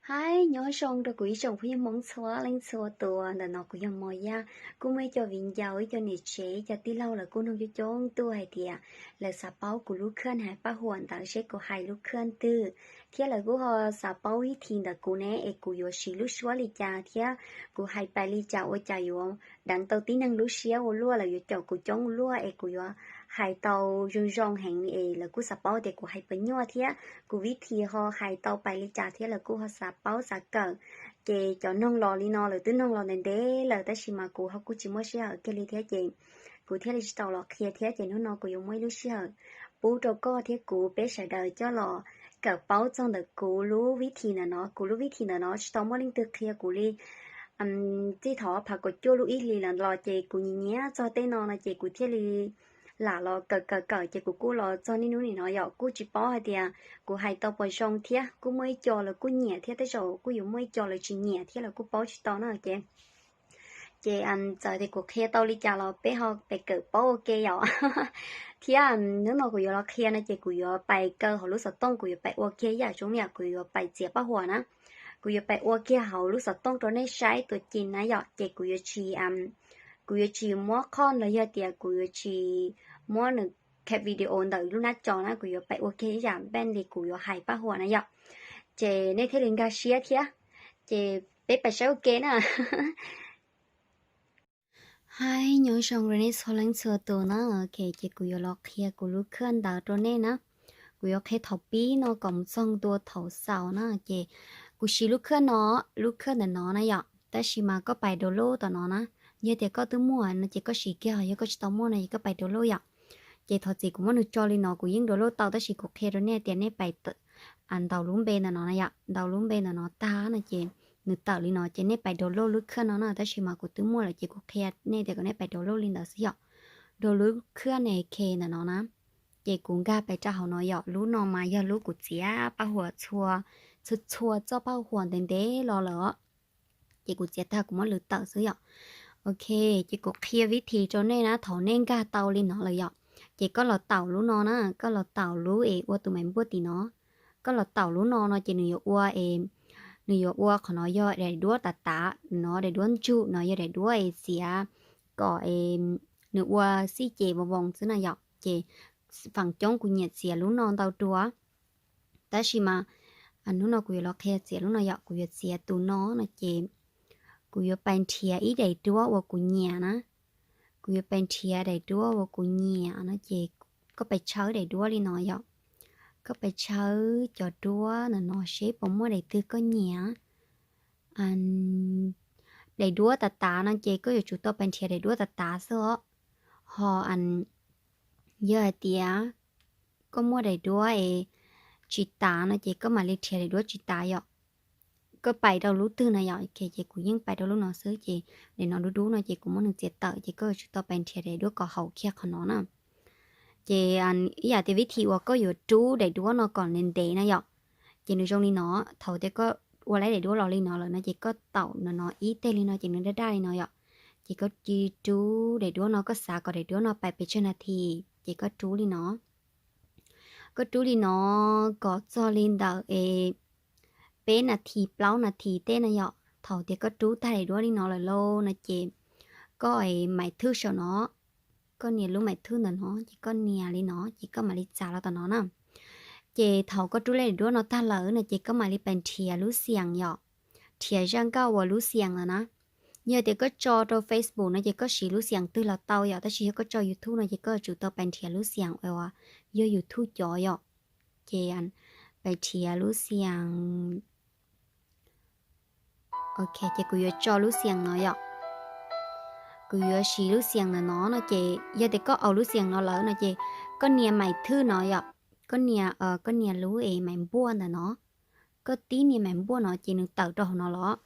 Hais nyob zoo rau kuv ib tsoom phooj ywg Hmoob txhua leej txhua tus. Ntawm no kuv yog Mos Yaj. Kuj muaj ib co viv ncaus, ib co niam tsev, ib co tij laug lawv kuj nug coob coob tuaj hais tias lawv xav paub kuv lub khaj hais paj huam ntawd seb kuv hais lub khaj twg, thiab lawv kuj ho xav paub vib thi ntawm kuv ne es kuv yuav siv lub suab li cas thiab kuv hais pais li cas ua cas yuav deev tau tib neeg lub siab ua luaj, lawv yuav caum kuv coob ua luaj es kuv yuav hais tau zoo zoo heev li es lawv kuj xav paub tias kuv hais puas nyuaj thiab kuv vib thi ho hais tau pais li cas thiab lawv kuj ho xav paub xav kawm. Ces cov noog los li no lawv twb noog los ntev ntev lawm tab sis mas kuv ho kuj tsis muaj sij hawm kiag li thiab ces kuv thiaj li tsis tau los qhia thiab ces hnub no kuv yuav muaj ib lub sij hawm pub rau koj thiab kuv peb sawv daws coj los kawm paub txog ntawm kuv lub vib thi ntawm no. Kuv lub vib thi ntawm no tsis tau muaj leej twg qhia kuv li. Txij thaum phav kaum cuaj lub ib hlis los ces kuv nyiam nyiam txog tej no no ces kuv thiaj li lam los kawm kawm kawm ces kuv kuj los txog niaj hnub nim no yom, kuj tsis paub hais tias kuv hais tau puas zoo thiab kuj muaj ib co lawv kuj nyiam thiab tej zaum kuj yuav muaj ib co lawv tsis nyiam thiab lawv kuj paub tsis tau na ces ces txawm tias kuv qhia tau li cas los peb ho pais kawm paub ua ke yom. Thiab hnub no kuv yuav los qhia no ces kuv yuav pais kaw hauv lub xov tooj, kuv yuav pais ua kiag ib yam zoo li kuv yuav pais txiav paj huam na. Kuv yuav pais ua kiag hauv lub xov tooj rau nej saib tuaj ci na yom, ces kuv yuav tsis, kuv yuav tsis muab qhoj los yog tias kuv yuav tsis muab nws khe video ntawm lub nab co na, kuv yuav pais ua kiag ib yam npeej li kuv yuav hais paj huam na yom. Ces nej thiaj li nkag siab thiab. Ces peb pais saib ua ke na. Hais nyob zoo rau nej txhua leej txhua tus na, ces kuv yuav los qhia kuv lub khaj ntawd rau nej na. Kuv yuav qhia thaum pib no kom mus txog ntua thaum xaus na, ces kuv siv lub khaj no, lub khaj ntawm no na yom, tab sis mas koj pais download tom no na. Yog tias koj twb muaj no ces koj siv kiag, yog koj tsis tau muaj no ces koj pais download yom. Ces thov txim kuv muab nws tso li no, kuv yeej download tau tab sis kuv qhia rau nej tias nej pais ntaus lub npe ntawm no na yom, ntaus lub npe ntawm no tag no ces nws tawm li no ces nej pais download lub khaj no na, tab sis mas kuv twb muaj lawm ces kuv qhia nej tias kom nej pais download li ntawd xwb yom. Download lub khaj ne khe ntawm no na, ces kuv nkag pais rau hauv no yom, lub no mas yog lub kuv txiav paj huam txhua, txhua txhua txoj paj huam ntev ntev los lawm os. Ces kuv txiav tag kuv muab lwv tawm xwb yom. Ok, ces kuv qhia vib thi rau nej na, thaum nej nkag tau li no lawm yom, ces koj los taum lub no na, koj los taum lub es ua tus mais npuaj tim no. Koj los taum lub no no ces nws yuav ua es, nws yuav ua qhov no yog daim duab tav tav no, daim duab ntsug no yog daim duab es txiav kom es nws ua xij ces vos voos xwb na yom. Ces feem coob kuv nyiam txiav lub no ntau dua. Tab sis mas hnub no kuv yuav los qhia txiav lub no yom, kuv yuav txiav tus no no ces kuv yuav pais nrhiav ib daim duab uas kuv nyiam na. Kuv yuav pais nrhiav daim duab uas kuv nyiam no ces koj pais tshawb daim duab li no yom. Koj pais tshawb cov duab ntawm no seb puas muaj daim twg koj nyiam. Daim duab tav tav no ces koj yuav tsum tau pais nrhiav daim duab tav tav xwb os. Ho yog hais tias koj muaj daim duab es tsis tav no ces koj mam li nrhiav daim duab tsis tav yom. Koj pais rau lub twg na yom, ces kuv yeej pais rau lub no xwb ces daim no dub dub no ces kuv muab nws txiav tawm ces koj yuav tsum tau pais nrhiav daim duab kom haum kiag qhov no na. Ces ib yam tias vib thi uas koj yuav rub daim duab no kom ntev ntev na yom. Ces nws zoo li no, thaum tias koj ua lawm daim duab los li no lawm no ces koj taum no no ib teg li no ces nws daj daj li no yom. Ces koj cia li rub daim duab no, koj xav kom daim duab no pais pes tsawg nas this ces koj rub li no. Koj rub li no kom txog li ntawm es peb nas this plaub nas this tej na yom. Thaum tias koj rub tag daim duab li no lawm lauj no ces koj es maim thwj saum no, koj nias lub maim thwj ntawm no ces koj nias li no ces koj mam li txav los tom no na. Ces thaum koj rub daim duab no tag lawm no ces koj mam li pais nrhiav lub xiam yom, nrhiav zaj nkauj uas lub xiam lawm na. Yog tias koj tso rau Facebook no ces koj siv lub xiam twg los tau yom, tab sis yog koj tso YouTube no ces koj yuav tsum tau pais nrhiav lub xiam uas yog YouTube cov yom. Ces pais nrhiav lub xiam. Ok, ces kuv yuav tso lub xiam no yom. Kuv yuav siv lub xiam ntawm no no ces yog tias koj aus lub xiam no lawm no ces koj nias maim thwj no yom. Koj nias, koj nias lub es maim npuaj ntawm no. Koj tib nias maim npuaj no ces nws tawm rau hauv no los.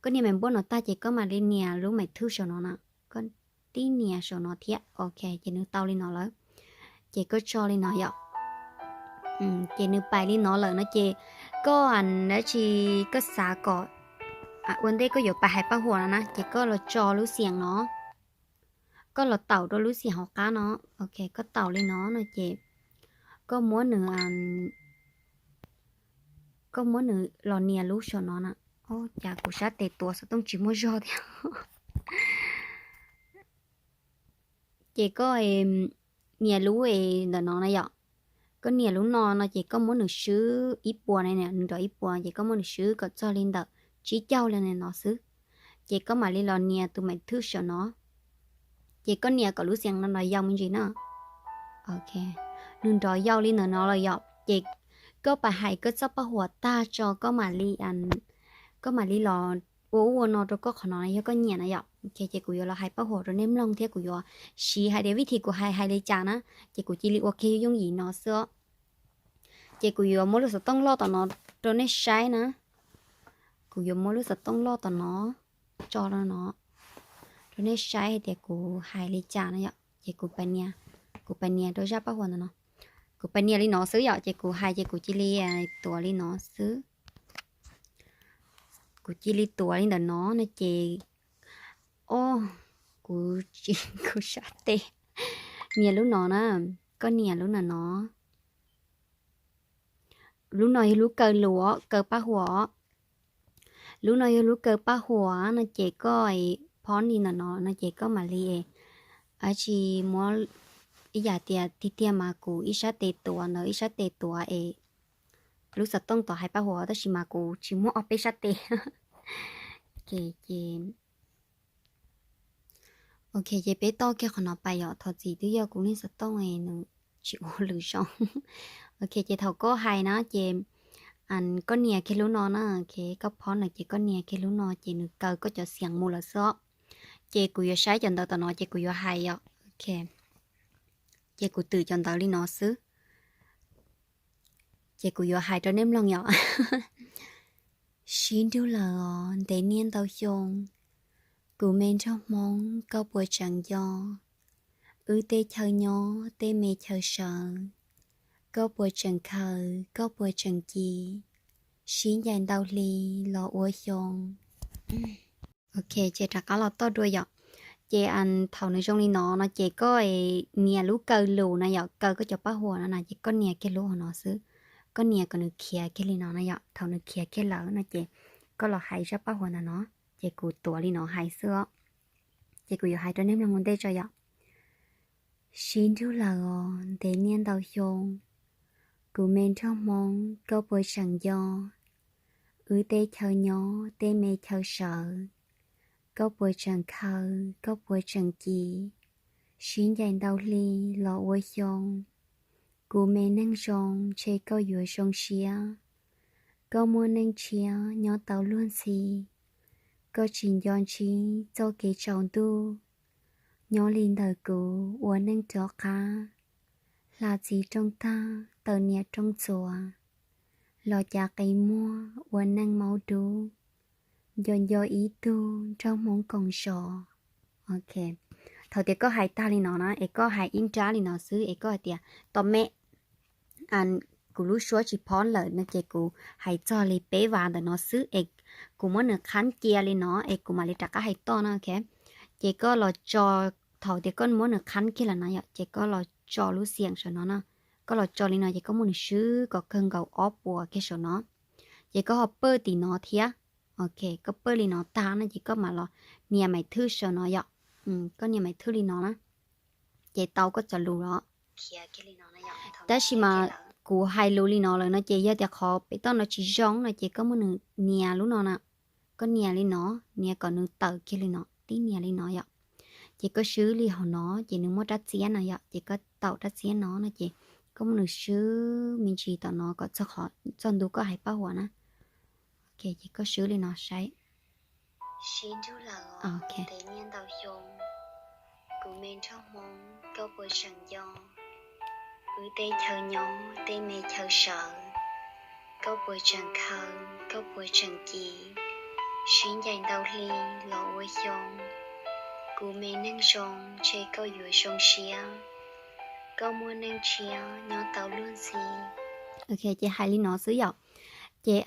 Koj nias maim npuaj no tag ces koj mam li nias lub maim thwj saum no na. Koj tib nias saum no thiab, ok, ces nws tau li no lawm. Ces koj tso li no yom. Ces nws pais li no lawm no ces koj dab tsi koj xav kom ua ntej koj yuav pais hais paj huam no na ces koj los tso lub xiam no. Koj los taum rau lub xiam hauv qab no, ok, koj taum li no no ces koj muab nws koj muab nws los nias lub saum no na. Ov, cas kuv sab tes tuav xov tooj tsis muaj zog thiab. Ces koj nias lub ntawm no na yom. Koj nias lub no no ces koj muab nws swb ib puas na, nws nrov ib puas ces koj muab nws swb kom txog li ntawm tsib caug li no xwb. Ces koj mam li los nias tus maim thwj saum no. Ces koj nias kom lub xeev no nrov yau me ntsis na. Nws nrov yau li ntawm no lawm yom, ces koj pab hais koj txoj paj huam tag tso koj mam li, koj mam li los ua ub ua no rau koj qhov no yog koj nyiam na yom. Ces kuv yuav los hais paj huam rau nej mloog thiab kuv yuav siv hais tias vij thim kuv hais hais li cas na. Ces kuv cia li ua kiag yooj yooj yim no xwb os. Ces kuv yuav muab lub xov tooj loj tom no rau nej saib na. Kuv yuav muab lub xov tooj loj tom no tso rau no rau nej saib hais tias kuv hais li cas na yom. Ces kuv pab nias, kuv pab nias rau zaj paj huam ntawm no. Kuv pab nias li no xwb yom, ces kuv hais ces kuv cia li tuav li no xwb. Kuv cia li tuav li ntawm no no ces, o, kuv tsis, kuv sab tes, nias lub no na, koj nias lub ntawm no. Lub no yog lub kaw lus os, kaw paj huam. Lub no yog lub kaw paj huam no ces koj phob li ntawm no no ces koj mam li, ab tsi muab, ib yam tias tiag tiag mas kuv ib sab tes tuav ntawd ib sab tes tuav es lub xov tooj tod hais paj huam tab sis mas kuv tsis muaj ob peb sab tes. Ces, ces Ok, ces peb toj kiag qhov no pais yom, thov txim twb yog kuv niag xov tooj es nws tsis ua lwm zoo. Ok, ces thaum koj hais na ces koj nias kiag lub no na, ok, koj phob no ces koj nias kiag lub no ces nws kaw koj cov xiam mus lawm xwb os. Ces kuv yuav saib cov ntawv tom no ces kuv yuav hais yom. Ok, ces kuv twm cov ntawv li no xwb. Ces kuv yuav hais rau nej mloog yom. Sib nrug lawm os ntev niaj ntau xyoo, kuv me nraug Hmoob koj puas tseem nco? Wb teb chaws nyob tej me chaw sawv, koj puas tseem khaws koj puas tseem ci? Sib ncaim ntau hli los ua xyoo. Ok, ces rov qab los toj dua yom. Ces thaum nws zoo li no no ces koj nias lub kaw lus na yom, kaw koj cov paj huam no na ces koj nias kiag lub hauv no xwb. Koj nias kom nws khiav kiag li no na yom, thaum nws khiav kiag lawm no ces koj los hais zaj paj huam ntawm no. Ces kuv tuav li no hais xwb os. Ces kuv yuav hais rau nej mloog ua ntej tso yom. Sib nrug lawm os ntev niaj ntau xyoo, kuv me nraug Hmoob koj puas tseem nco? Wb teb chaws nyob tej me chaw sawv, koj puas tseem khaws koj puas tseem ci? Sib ncaim ntau hli los ua xyoo, kuv me neeg zoo ntshe koj yuav zoo siab. Koj muaj neej tshiab nyob tau luag ntxhi, koj tsis nco ntsib txoj kev tsaus ntuj. Nyob li ntawm kuv ua neej rov qab, hla txiv rooj tag tawm niam rooj txuas, los cav qi muag ua neej maub dub, nco nco ib tug nraug Hmoob koom zos. Ok, thaum tias koj hais tag li no na es koj hais ib nrab li no xwb es koj hais tias tos me, kuv lub suab tsis phob lawm no ces kuv hais txog li peb vas ntawm no xwb es kuv muab nws qhab cia li no es kuv mam li rov qab hais toj na. Ok, ces koj los tso, thaum tias koj muab nws qhab kiag lawm na yom ces koj los tso lub xiam saum no na. Koj los tso li no ces koj muab nws swb kom kawg nkaus ob puas kiag saum no. Ces koj ho pawj tim no thiab. Ok, koj pawj li no tag no ces koj mam los nias maim thwj saum no yom. Koj nias maim thwj li no na, ces tau koj cov lus los. Tab sis mas kuv hais lus li no lawm no ces yog tias qhov pem toj no tsis zoo no ces koj muab nws nias lub no na. Koj nias li no, nias kom nws tawm kiag li no, tib nias li no yom. Ces koj swb li hauv no ces nws muaj rab txiab no yom, ces koj taum rab txiab no no ces koj muab nws swb me ntsis tom no kom txog qhov txog ntu koj hais paj huam na. Ok, ces koj swb li no saib. Sib nrug lawm os ntev niaj ntau xyoo, kuv me nraug Hmoob koj puas tseem nco? Wb teb chaws nyob tej me chaw sawv, koj puas tseem khaws koj puas tseem ci? Sib ncaim ntau hli los ua xyoo, kuv me neeg zoo ntshe koj yuav zoo siab. Koj muaj neej tshiab nyob tau luag ntxhi. Ok, ces hais li no xwb yom. Ces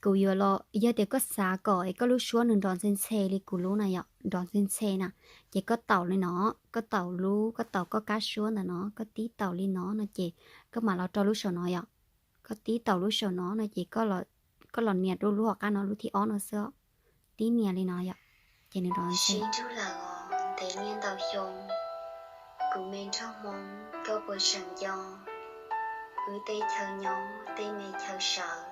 kuv yuav los, yog tias koj xav kom es koj lub suab nws nrov ntxhe ntxhe li kuv lub na yom, nrov ntxhe ntxhe na, ces koj taum li no, koj taum lub, koj taum koj kab suab ntawm no, koj tib taum li no no ces koj mam los rau lub saum no yom. Koj tib taum lub saum no no ces koj los koj los nias rau lub hauv qab no lub thib ob no xwb, tib nias li no yom, ces nws rov ntxhe. Sib nrug lawm os ntev niaj ntau xyoo, kuv me nraug Hmoob koj puas tseem nco, wb tej chaw nyob tej me chaw sawv,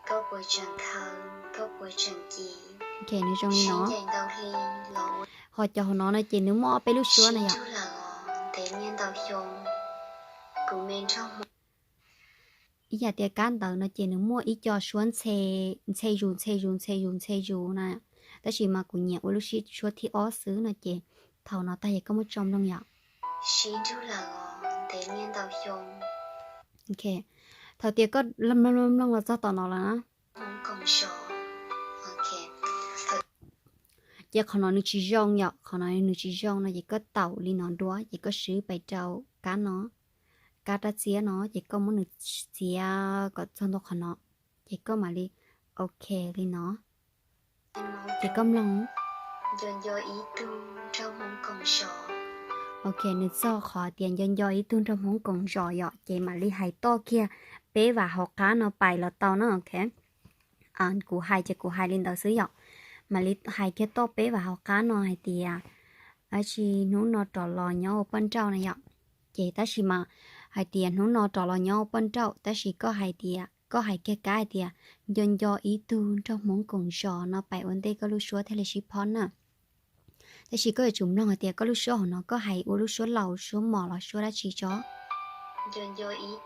koj puas tseem khaws koj puas tseem ci. Nws zoo li no. Ho cov hauv no no ces nws muaj ob peb lub suab na yom. Ib yam tias kab ntawv no ces nws muaj ib co suab ntxhe, ntxhe zus ntxhe zus ntxhe zus ntxhe zus na, tab sis mas kuv nyiam ua lub suab thib ob xwb no ces thaum no tag ces koj muab tso mloog yom. Sib nrug lawm os ntev niaj ntau xyoo. Thaum tias koj mloog mloog los txog tom no lawm na, ces qhov no nws tsis zoo yom, qhov no nws tsis zoo no ces koj taum li no dua ces koj swb pais rau kab no, kab rab txiab no ces koj muab nws txiav kom txog ntua qhov no, ces koj mam li ok li no. Ces koj mloog. Ok, nws txog qhov tias nco nco ib tug nraug Hmoob koom zos yom, ces mam li hais toj kiag peb vam hauv qab no pais los tau na. Ok, kuv hais ces kuv hais li ntawd xwb yom. Mam li hais kiag toj peb vam hauv qab no hais tias, dab tsi hnub no rov los nyob ua poj nrauj na yom. Ces tab sis mas hais tias hnub no rov los nyob ua poj nrauj, tab sis koj hais tias, koj hais kiag kab hais tias nco nco ib tug nraug Hmoob koom zos no pais ua ntej koj lub suab thiaj li sib phob na. Tab sis koj yuav tsum mloog hais tias koj lub suab hauv no koj hais ua lub suab laus suab mos los suab dab tsi tso. Nco nco ib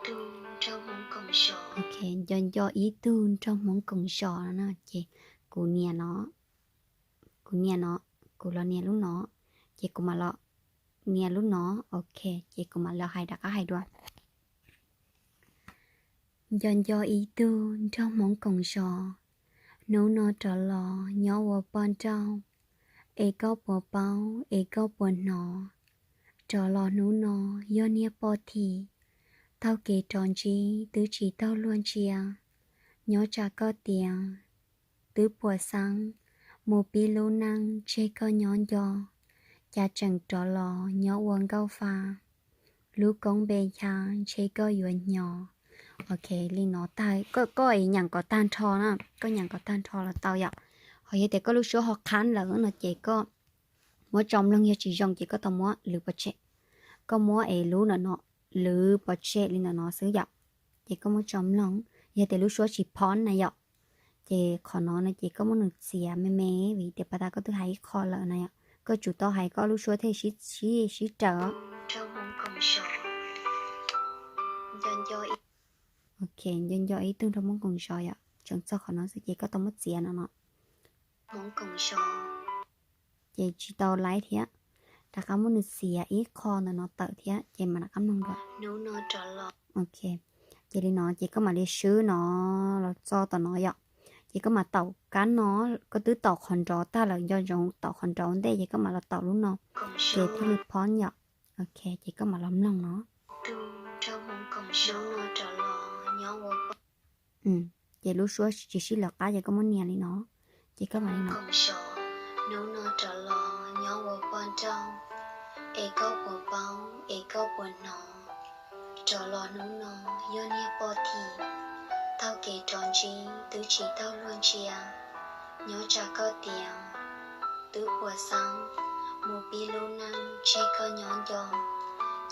tug nraug Hmoob koom zos no, ces kuv nias no, kuv nias no, kuv los nias lub no, ces kuv mam los nias lub no. Ok, ces kuv mam los hais rov qab hais dua. Nco nco ib tug nraug Hmoob koom zos, hnub no rov los nyob ua poj nrauj, es koj puas paub es koj puas hnov, rov los hnub no yog niag poj thim, taug kev rov ntsib twb tsis taug luag ntsia, nyob tsam koj tias twb puas xeeb, mus pib lub neej tseg koj nyob nco, cas tseem rov los nyob ua nkauj fa, lub koob npe ncha ntshe koj yuav hnyo. Ok, li no tag, koj nyeem kom tag nrho na, koj nyeem kom tag nrho los tau yom. Ho yog tias koj lub suab ho qhab lawm no ces koj muab tso mloog, yog tsis zoo ces koj tau muab lwv pov tseg. Koj muab es lub no no, lwv pov tseg li ntawm no xwb yom. Ces koj muab tso mloog, yog tias lub suab tsis phob na yom, ces qhov no no ces koj muab nws txiav me me vim tias pas tas koj twb hais ib qho lawm na yom, koj tsum tau hais koj lub suab thiaj sib raws. Ok, nco nco ib tug nraug Hmoob koom zos yom, tseem txog qhov no xwb ces koj tau muab txiav no no. Ces tsis tau laib thiab, rov qab muab nws txiav ib qho ntawm no tawm thiab ces mam rov qab mloog dua. Ok, ces li no ces koj mam li swb no los txog tom no yom. Ces koj mam taum kab no, koj twb taum qhov nrov tag lawm, nco ntsoov taum qhov nrov ua ntej ces koj mam los taum lub no, ces thiaj li phob yom. Ok, ces koj mam los mloog no. Ces lub suab tsis sib lawv qab ces koj muab nias li no, ces koj mam li no. Hnub no rov los nyob ua poj nrauj, es koj puas paub es koj puas hnov, rov los hnub no yog niag poj thim, taug kev rov ntsib twb tsis taug luag ntsia, nyob tsam koj tias twb puas xeeb, mus pib lub neej tseg koj nyob nco,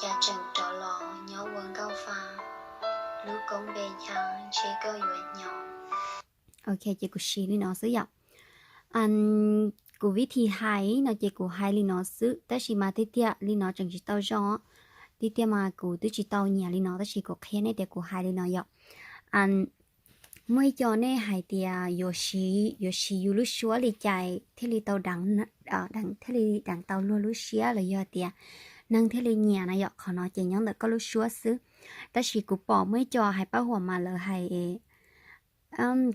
cas tseem rov los nyob ua nkauj fa, lub koob npe ncha ntshe koj yuav hnyo. Ok, ces kuv siv li no xwb yom. Kuv vib thi hais no ces kuv hais li no xwb, tab sis mas tiag tiag li no tseem tsis tau zoo. Tiag tiag mas kuv twb tsis tau nyiam li no, tab sis kuv qhia nej tias kuv hais li no yom. Muaj ib co nej hais tias yuav siv, yuav siv yus lub suab li cas thiaj li tau, thiaj li deev tau luag lub siab los yog tias neeg thiaj li nyiam na yom, qhov no ces nyob ntawm koj lub suab xwb. Tab sis kuv pom muaj ib co hais paj huam mas lawv hais,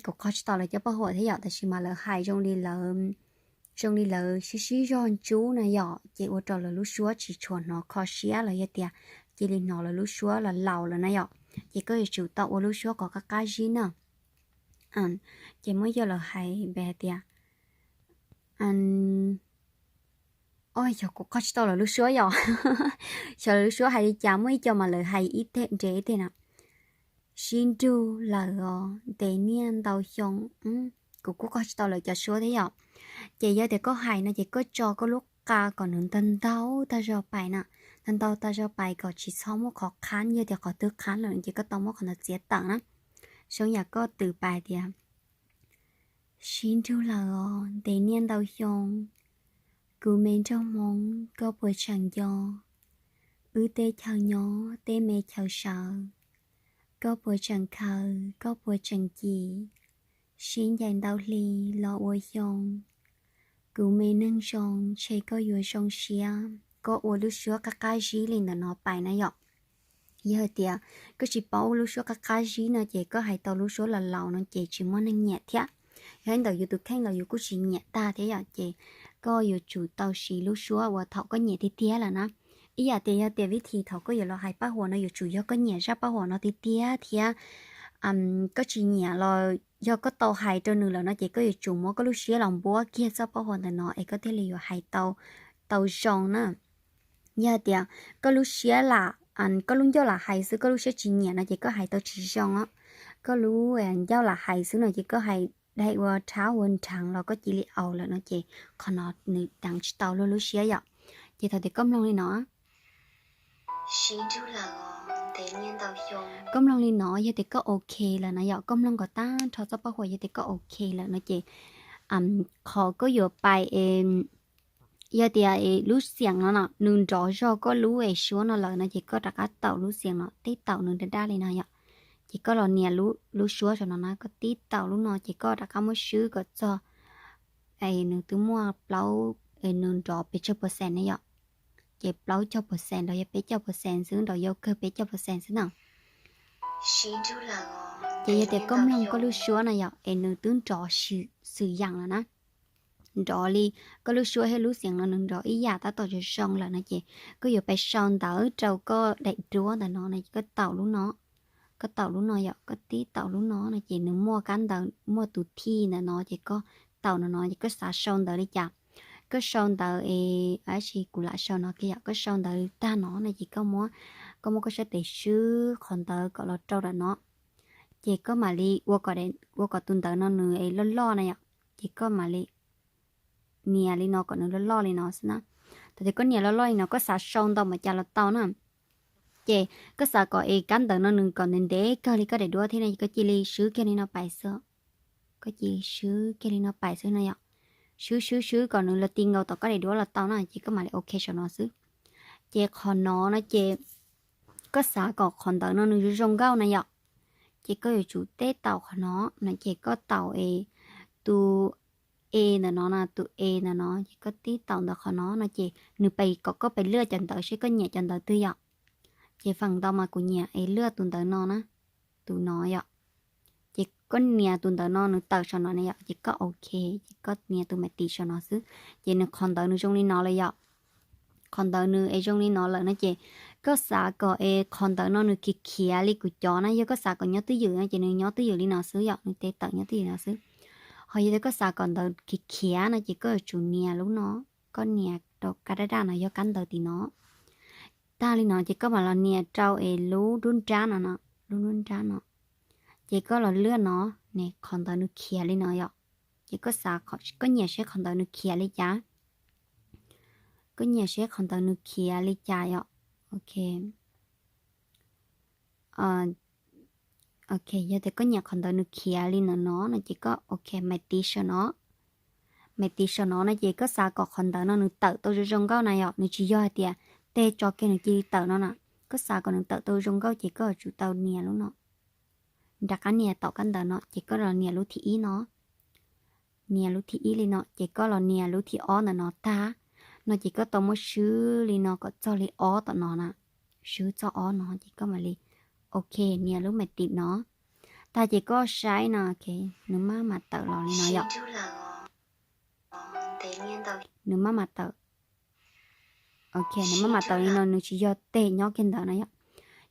kuv qhov tsis tau lawv cov paj huam thiab yom, tab sis mas lawv hais zoo li lawv, zoo li lawv sib sib zog ntsub na yom, ces ua rau lawv lub suab tsis tshua hnov kho siab los yog tias cia li hnov lawv lub suab los laus lawm na yom. Ces koj yuav tsum tau ua lub suab kom qab qab zib na. Ces muaj ib co lawv hais npe hais tias, o, yog kuv qhov tsis tau lawv lub suab yom. Xyov lawv lub suab hais li cas, muaj ib co mas lawv hais ib teg nres ib teg na. Sib nrug lawm os ntev niaj ntau xyoo. Kuv kuj qog tsis tau lawv cov suab thiab yom. Ces yog tias koj hais no ces koj tso koj lub qa kom nws ntau ntau tag zog pais na, ntau ntau tag zog pais kom tsis txhob muaj qhov qhab, yog tias qhov twg qhab lawm ces koj tau muab qhov ntawd txiav tawm na. Zoo yam koj twm pais tias, sib nrug lawm os ntev niaj ntau xyoo, kuv me nraug Hmoob koj puas tseem nco, wb teb chaws nyob tej me chaw sawv, koj puas tseem khaws koj puas tseem cim, sib ncaim ntau hli los ua xyoo, kuv me neeg zoo ntshe koj yuav zoo siab. Koj ua lub suab qab qab zib li ntawm no pais na yom. Yog hais tias koj tsis paub ua lub suab qab qab zib no ces koj hais tau lub suab los laus no ces tsis muaj neeg nyiam thiab. Yog ib ntawm yus tus kheej los yus kuj tsis nyiam tag thiab yom, ces koj yuav tsum tau siv lub suab uas thaum koj nyiam tiag tiag lawm na. Ib yam tias yog tias vib thim thaum koj yuav los hais paj huam no yuav tsum yog koj nyiam zaj paj huam no tiag tiag thiab. Koj tsis nyiam los yog koj tau hais rau nws lawm no ces koj yuav tsum muab koj lub siab los npuab kiag txoj paj huam ntawm no es koj thiaj li yuav hais tau, tau zoo na. Yog tias koj lub siab lam, koj lub ncauj lam hais xwb koj lub siab tsis nyiam no ces koj hais tau tsis zoo. Koj lub ncauj lam hais xwb no ces koj hais dai ua rhab ua nrheev los koj cia li aus lawm no ces qhov no nws deev tsis tau luag lub siab yom. Ces thaum tias koj mloog li no, koj mloog li no yog tias koj ok lawm no yom, koj mloog kom tag nrho txoj paj huam yog tias koj ok lawm no ces qhov koj yuav pais es yog tias lub xeem no no nws nrov zog koj lub es suab no lawm no ces koj rov qab taum lub xeem no tib taum nws daj daj li no yom. Ces koj los nias lub suab saum no na, koj tib taum lub no ces koj rov qab muab swb kom txog es nws twb muaj plaub, es nws nrov pes tsawg percent ne yom. Ces plaub caug percent los yog peb caug percent xwb, nrov yau kawg peb caug percent xwb na. Ces yog tias koj mloog koj lub suab no yom es nws twb nrov xwm yam lawm na, nrov li koj lub suab thiab lub xeem no nws nrov ib yam tab tom zoo zoo lawm no ces koj yuav pais sau ntawv rau koj daim duab ntawm no no ces koj taum lub no, koj taum lub no yom, koj tib taum lub no no ces nws muaj kab ntawv muaj tus thij ntawm no ces koj taum no no ces koj xav sau ntawv li cas, koj sau ntawv es, ab tsis kuv lam sau no kiag yom, koj sau ntawv tag no no ces koj muab, koj muab koj sab tes swb qhov ntawv kom los rau ram no, ces koj mam li ua kom tus ntawv no nws es loj loj na yom, ces koj mam li nias li no kom nws loj loj li no xwb na. Thaum tias koj nias loj loj li no koj xav sau ntau npaum cas los tau na. Ces koj xav kom es kab ntawv no nws kom ntev ntev kawg li koj daim duab thiab no ces koj cia li swb kiag li no pais xwb. Koj cia li swb kiag li no pais xwb no yom. Swb swb swb kom nws los ti nkaus tom koj daim duab los tau na ces koj mam li ok saum no xwb. Ces qhov no no ces koj xav kom qhov ntawv no nws zoo zoo nkauj na yom, ces koj yuav tsum tib taum qhov no no ces koj taum es tus e ntawm no na, tus e ntawm no ces koj tib taum ntawm qhov no no ces nws pais kom koj pais lwaj cov ntawv seb koj nyiam cov ntawv twg yom. Ces feem ntau mas kuv nyiam es lwaj tus ntawv no na, tus no yom. Ces koj nias tus ntawv no nws tawm saum no na yom, ces koj ok, ces koj nias tus me tim saum no xwb. Ces nws qhov ntawv nws zoo li no lawm yom. Qhov ntawv nws es zoo li no lawm no ces koj xav kom es qhov ntawv no nws khiav khiav li kuv cov na, yog koj xav kom nyob twj ywm no ces nws nyob twj ywm li no xwb yom, nws tes tawm nyob twj ywm no xwb. Ho yog tias koj xav kom ntawv khiav khiav no ces koj yuav tsum nias lub no, koj nias rau kab daj daj no yog kab ntawv tim no. Tag li no ces koj mam los nias rau es lub nruab nrab no no, lub nruab nrab no. Ces koj los lwaj no, ne qhov ntawv nws khiav li no yom. Ces koj xav, koj nyiam seb qhov ntawv nws khiav li cas. Koj nyiam seb qhov ntawv nws khiav li cas yom. Ok. Ok, yog tias koj nyiam qhov ntawv nws khiav li ntawm no no ces koj ok, me tim saum no. Me tim saum no no ces koj xav kom qhov ntawv no nws tawm tau zoo zoo nkauj na yom, nws tsis yog hais tias tej tso kiag nws cia li tawm no na. Koj xav kom nws tawm tau zoo nkauj ces koj yuav tsum tau nias lub no. Rov qab nias tom kab ntawv no ces koj los nias lub thib ib no. Nias lub thib ib li no ces koj los nias lub thib ob ntawm no tag no ces koj tau muab swb li no kom txog li ob tom no na. Swb txog ob no ces koj mam li ok nias lub me tim no. Tag ces koj saib no, nws maj mam tawm los li no yom. Nws maj mam tawm. Ok, nws maj mam tawm li no, nws tsis yog tes nyob kiag ntawd no yom.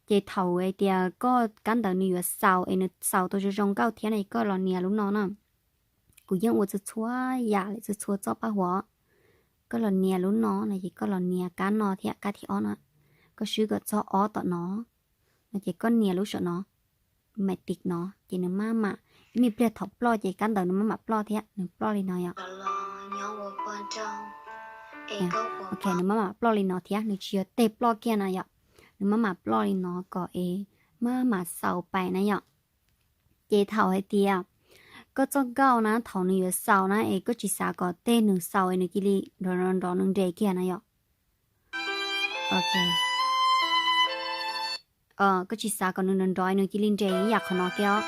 Ces thaum hais tias koj kab ntawv nws yuav xaus es nws xaus tau zoo zoo nkauj thiab no koj los nias lub no na. Kuv yeej ua txhua txhua yam li txhua txhua txoj paj huam. Koj los nias lub no no ces koj los nias kab no thiab kab thib ob no. Koj swb kom txog ob tom no no ces koj nias lub saum no. maim tim no ces nws maj mam, ib me pliag thaum ploj ces kab ntawv nws maj mam ploj thiab, nws ploj li no yom. Ok, nws maj mam ploj li no thiab, nws tsis yog tej ploj kiag na yom. Nws maj mam ploj li no kom es maj mam xaus pais na yom. Ces thaum hais tias koj txoj nkauj na thaum nws yuav xaus na es koj tsis xav kom tej nws xaus es nws cia li nrov nrov nws nres kiag na yom. Koj tsis xav kom nws nrov nrov nws cia li nres ib yam qhov no kiag os.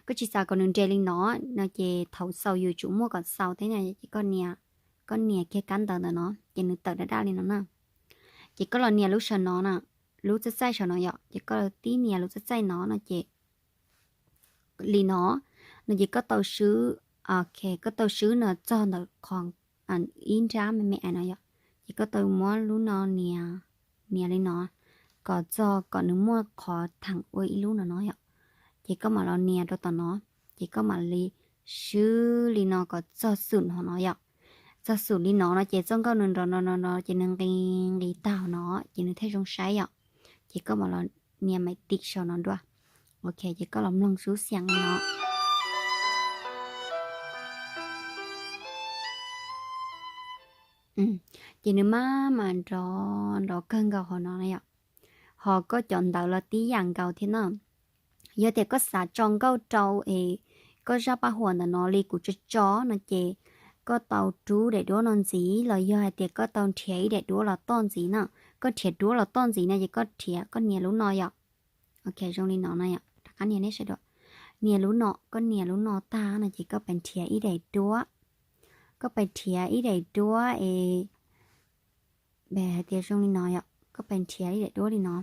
Koj tsis xav kom nws nres li no, no ces thaum xaus yus tsum muaj kom xaus thiab na, ces koj nias, koj nias kiag kab ntawv ntawm no ces nws tawm daj daj li no na. Ces koj los nias lub saum no na, lub txaij txaij saum no yom, ces koj tib nias lub txaij txaij no no ces li no, no ces koj tau swb, ok, koj tau swb no txog ntawm qhov ib nrab me me no yom, ces koj tau muab lub no nias, nias li no kom txog kom nws muaj qhov theem ua ib lub no no yom. Ces koj mam los nias rau tom no, ces koj mam li swb li no kom txog xum hov no yom. Txog xum li no no ces txoj nkauj nws nrov nrov nrov nrov ces nws nqis nqis tag no ces nws thiaj zoo saib yom. Ces koj mam los nias maim tim saum no dua. Ok, ces koj los mloog lub xiam li no. Ces nws maj mam nrov nrov kawg nkaus hauv no na yom. Ho koj cov ntawv los tib yam nkaus thiab na. Yog tias koj xav tso nkauj rau es koj zaj paj huam ntawm no li kuv tso tso no ces koj tau rub daim duab no ntxiv los yog hais tias koj tau nrhiav ib daim duab los toj ntxiv na. Koj nrhiav duab los toj ntxiv no ces koj nrhiav, koj nias lub no yom. Ok, zoo li no na yom, rov qab nias nej saib dua. Nias lub no, koj nias lub no tag no ces koj pais nrhiav ib daim duab. Koj pais nrhiav ib daim duab es, hais tias zoo li no yom, koj pais nrhiav ib daim duab li no.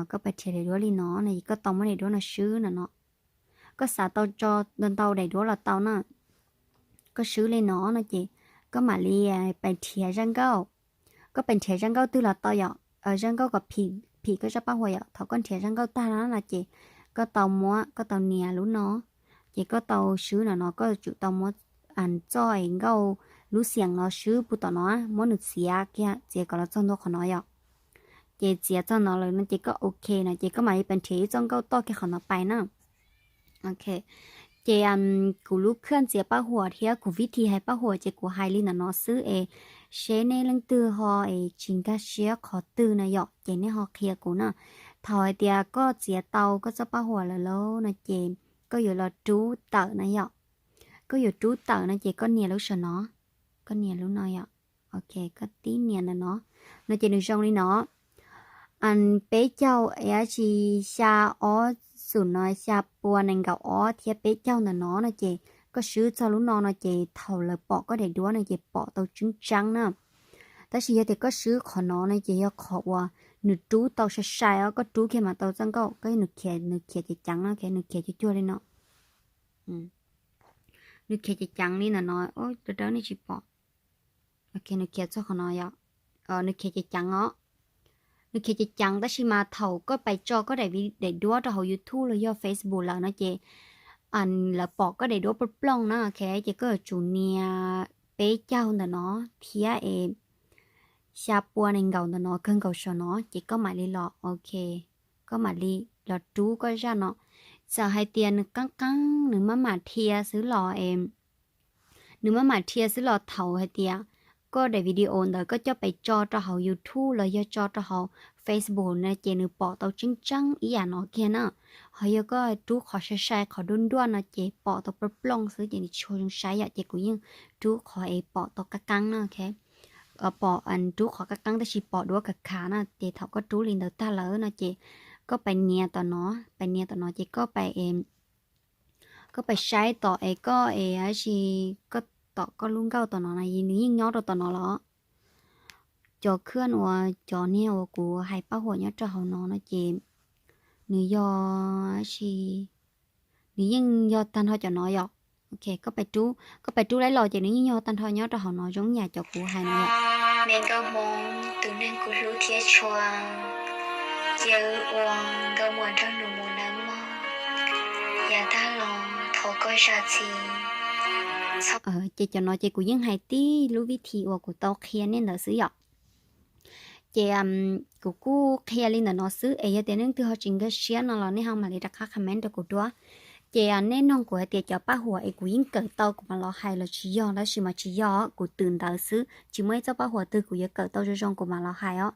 Koj pais nrhiav daim duab li no no ces koj tau muab daim duab no swb no no. Koj xav tau tso ntau ntau daim duab los tau na. Koj swb li no no ces koj mam li pais nrhiav zaj nkauj. Koj pais nrhiav zaj nkauj twg los tau yom, zaj nkauj kom phim, phim koj zaj paj huam yom. Thaum koj nrhiav zaj nkauj tag no no ces koj tau muab, koj tau nias lub no, ces koj tau swb no no, koj tsum tau muab txoj es nkauj lub xiam no swb pus tom no, muab nws txiav kiag, txiav kom los txog ntua qhov no yom. Ces txiav txog no lawm no ces koj ok no ces koj mam li pais nrhiav ib txoj nkauj toj kiag qhov no pais na. Ok, ces kuv lub khaj ntxias paj huam thiab kuv vib thi hais paj huam ces kuv hais li ntawm no xwb es seb nej leej twg ho es tsis nkag siab qhov twg no yom ces nej ho qhia kuv na. Thaum hais tias koj txiav tau koj txoj paj huam lawm lauj no ces koj yuav los rub tawm na yom. Koj yuav rub tawm no ces koj nias lub saum no, koj nias lub no yom. Ok, koj tib nias ntawm no, no ces nws zoo li no. Peb caug es dab tsi, xya ob xum no, xya pua nees nkaum ob thiab peb caug ntawm no no ces koj swb txog lub no no ces thaum lawv pom koj daim duab no ces pom tau tseeb tseeb na. Tab sis yog tias koj swb qhov no no ces yog qhov uas nws rub tau sai sai os, koj rub kiag mas tau txoj nkauj, koj nws khiav, nws khiav ceev ceev no, nws khiav cuag cuag li no. Nws khiav ceev ceev li ntawm no, dawb dawb nej tsis pom. Ok, nws khiav txog qhov no yom. Nws khiav ceev ceev os. Nws khiav ceev ceev tab sis mas thaum koj pais tso koj daim vi, daim duab rau hauv YouTube los yog Facebook lawm no ces lawv pom koj daim duab plooj plooj na, ok, ces koj yuav tsum nias peb caug ntawm no thiab es xya pua nees nkaum ntawm no kawg nkaus saum no ces koj mam li los, ok, koj mam li los rub koj zaj no. Txawm hais tias nws qeeb qeeb, nws maj mam dhia xwb los es, nws maj mam dhia xwb los thaum hais tias koj daim video ntawd koj coj pais tso rau hauv YouTube los yog tso rau hauv Facebook no ces nws pom tau tseeb tseeb ib yam no kiag na. Ho yog koj rub qhov sai sai, qhov duaj nruaj no ces pom tau plooj plooj xwb ces nws tsis tshua zoo saib yom, ces kuv yeej rub qhov es pom tau qeeb qeeb na, ok. Pom, rub qhov qeeb qeeb tab sis pom duab khav khav na, ces thaum koj rub li ntawd tag lawm no ces koj pais nias tom no, pais nias tom no ces koj pais, koj pais saib tom es koj es dab tsi, koj tom koj lub nkauj tom no na, nws yeej nyob rau tom no los. Cov khaj uas, cov niag uas kuv hais paj huam nyob rau hauv no no ces nws yog dab tsi, nws yeej yog tag nrho cov no yom. Ok, koj pais rub, koj pais rub laib los ces nws yeej yog tag nrho nyob rau hauv no zoo yam cov kuv hais no yom. Me nkauj Hmoob tus neeg kuv hlub thiab tshua, cia wb ua nkauj muam nraug nus mus nawb mog, yav tag los thov koj zam txim. Ces cov no ces kuv yeej hais tib lub vib thi uas kuv tau qhia nej ntawd xwb yom. Ces kuv kuj qhia li ntawm no xwb es yog tias leej twg ho tsis nkag siab no los nej ho mam li rov qab comment rau kuv dua. Ces nej nug kuv hais tias cov paj huam es kuv yeej kawm tau kuv mam los hais los tsis yog, tab sis mas tsis yog, kuv twm ntawv xwb, tsis muaj ib txoj paj huam twg kuv yuav kawm tau zoo zoo kuv mam los hais os.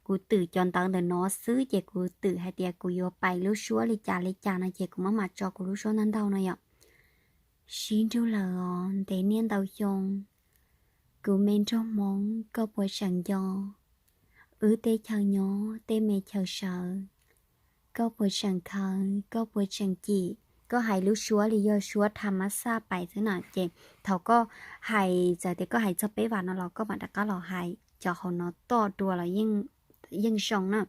Kuv twm cov ntawv ntawm no xwb ces kuv twm hais tias kuv yuav pais lub suab li cas li cas no ces kuv mam mam tso kuv lub suab ntau ntau no yom. Sib nrug lawm os ntev niaj ntau xyoo, kuv me nraug Hmoob koj puas tseem nco, wb teb chaws nyob tej me chaw sawv, koj puas tseem khaws, koj puas tseem cim. Koj hais lub suab li yog suab tham mab xaj pais xwb na, ces thaum koj hais, txawm tias koj hais txog peb vam no los koj mam rov qab los hais cov hauv no toj dua los yeej zoo na.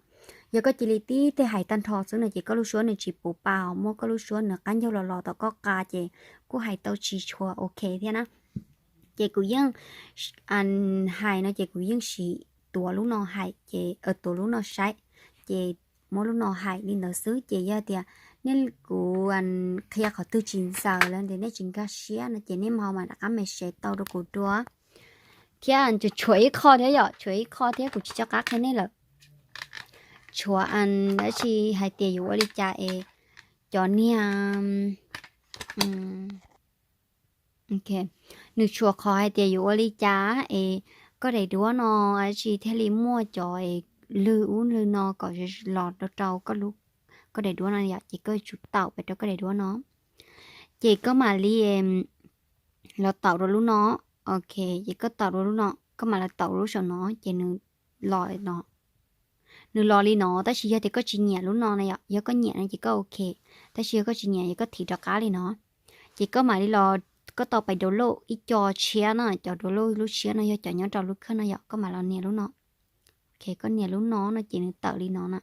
Yog koj cia li tib teg hais tag nrho xwb no ces koj lub suab nws tsis puv pa, muab koj lub suab nws qab ncaug los los tom koj qa ces kuj hais tau tsis tshua ok thiab na. Ces kuv yeej hais no ces kuv yeej siv tuav lub no hais ces, tuav lub no saib, ces muab lub no hais li ntawd xwb. Ces yog tias nej, kuv qhia qhov twg tsis ntxaws lawm ntawm nej tsis nkag siab no ces nej ho mam rov qab message tau rau kuv dua. Thiab tshuav ib qho thiab yom, tshuav ib qho thiab kuv tsis nco qab qhia nej lawm. Tshuav dab tsi hais tias yuav ua li cas es cov niag, nws tshuav qhov hais tias yuav ua li cas es koj daim duab no dab tsi thiaj li muaj cov lwg ub lwg no kom los rau rau koj daim duab no yom, ces koj tsum taum pais rau koj daim duab no. Ces koj mam li los taum rau lub no. Ok, ces koj taum rau lub no, koj mam los taum lub saum no ces nws los no. Nws los li no, tab sis yog tias koj tsis nyiam lub no na yom, yog koj nyiam no ces koj ok, tab sis yog koj tsis nyiam ces koj thim rov qab li no. Ces koj mam li los, koj tau pais download ib co tshiab na, cov download lub tshiab no yog cov nyob rau lub khawj no yom, koj mam los nias lub no. Ok, koj nias lub no no ces nws tawm li no na.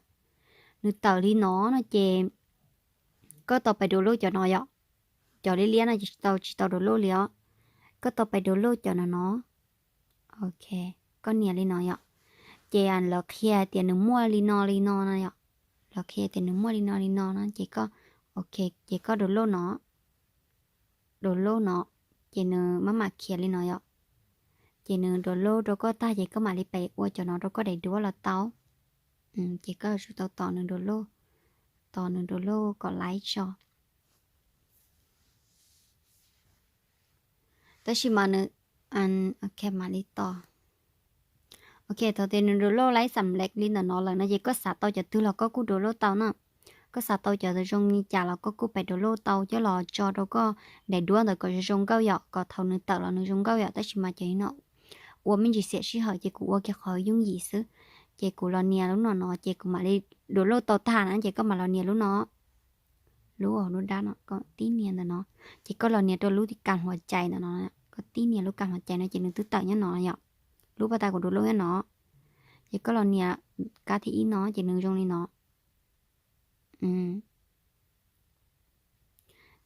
Nws tawm li no no ces koj tau pais download cov no yom. Cov liab liab no ces tsis tau, tsis tau download li os. Koj tau pais download cov no no. Ok, koj nias li no yom. Ces lawv qhia tias nws muaj li no li no no yom. Lawv qhia tias nws muaj li no li no no ces koj, ok, ces koj download no. Download no, ces nws maj mam khiav li no yom. Ces nws download rau koj tag ces koj mam li pem ua cov no rau koj daim duab los tau. Ces koj yuav tsum tau tos nws download, tos nws download kom laib tso. Tab sis mas nws, ok, mam li tos. Ok, thaum tias nws download laib xam lej li ntawm no lawm no ces koj xav tau cov twg los koj kuj download tau na. Koj xav tau cov zoo li cas los koj kuj pem download tau coj los tso rau koj daim duab ntawd kom zoo zoo nkauj yom, kom thaum nws tawm los nws zoo nkauj yom. Tab sis mas cov no ua me ntsis xiam sij hawm ces kuv ua kiag qhov yooj yim xwb. Ces kuv los nias lub no no ces kuv mam li download tau tag na ces koj mam los nias lub no. Lub, lub dab no, koj tib nias ntawm no. Ces koj los nias rau lub kam hua cai ntawm no, koj tib nias lub kam hua cai no ces nws twb tawm nyob no yom. Lub pas tas kuv download nyob no. Ces koj los nias kab thib ib no ces nws zoo li no.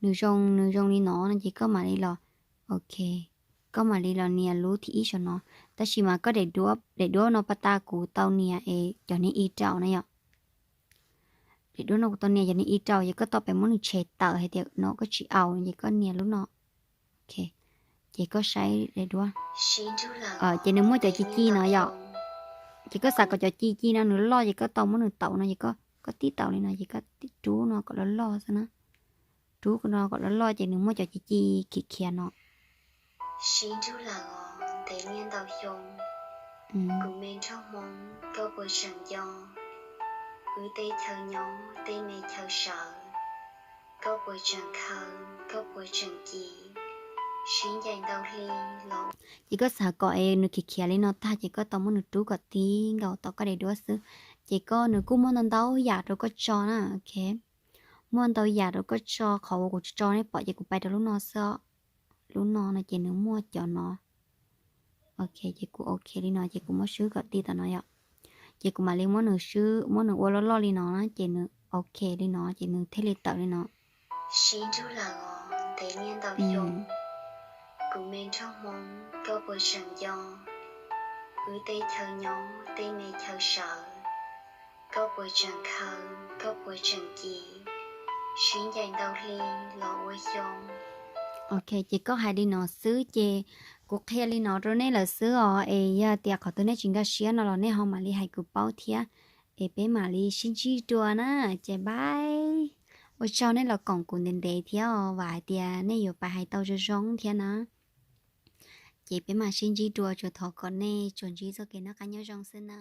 Nws zoo, nws zoo li no no ces koj mam li los, ok, koj mam li los nias lub thib ib saum no. Tab sis mas koj daim duab, daim duab no pas tas kuv tau nias es cov niag i rau na yom. Daim duab no kuv tau nias cov niag i rau ces koj tau pem muab nws tshem tawm hais tias no koj tsis au ces koj nias lub no. Ok, ces koj saib daim duab. Ces nws muaj cov ci ci no yom. Ces koj xav kom cov ci ci no nws loj ces koj tau muab nws taum no ces koj tib taum li no ces koj tib rub no kom loj loj xwb na. Rub no kom loj loj ces nws muaj cov ci ci khiav khiav no. Sib nrug lawm os ntev niaj ntau xyoo, kuv me nraug Hmoob koj puas tseem nco, wb teb chaws nyob tej me chaw sawv, koj puas tseem khaws, koj puas tseem cim, sib ncaim ntau hli los. Ces koj xav kom es nws khiav khiav li no tag ces koj tau muab nws rub kom tib nkaus tom koj daim duab xwb. Ces koj, nws kuj muaj ntau ntau yam rau koj tso na, ok. Muaj ntau yam rau koj tso, qhov uas kuv tso nej pom ces kuv pais rau lub no xwb. Lub no no ces nws muaj cov no. Ok, ces kuv ok li no ces kuv muab swb kom tib tom no yom. Ces kuv mam li muab nws swb, muab nws ua loj loj li no na ces nws ok li no ces nws thiaj li tawm li no. Sib nrug lawm os ntev niaj ntau xyoo, kuv me nraug Hmoob koj puas tseem nco, wb teb chaws nyob tej me chaw sawv, koj puas tseem khaws, koj puas tseem cim, sib ncaim ntau hli los ua xyoo. Ok, ces koj hais li no xwb ces Kuv qhia li no rau nej lawm xwb os, es yog tias qhov twg nej tsis nkag siab no los nej ho mam li hais kuv paub thiab, es peb mam li sib ntsib dua na. Ces bye. Ua tsaug nej los koom kuv ntev ntev thiab os, vam hais tias nej yuav pab hais tau zoo zoo thiab na. Ces peb mam sib ntsib dua, tsuas thov kom nej tsuas ntsib txoj kev noj qab nyob zoo xwb na.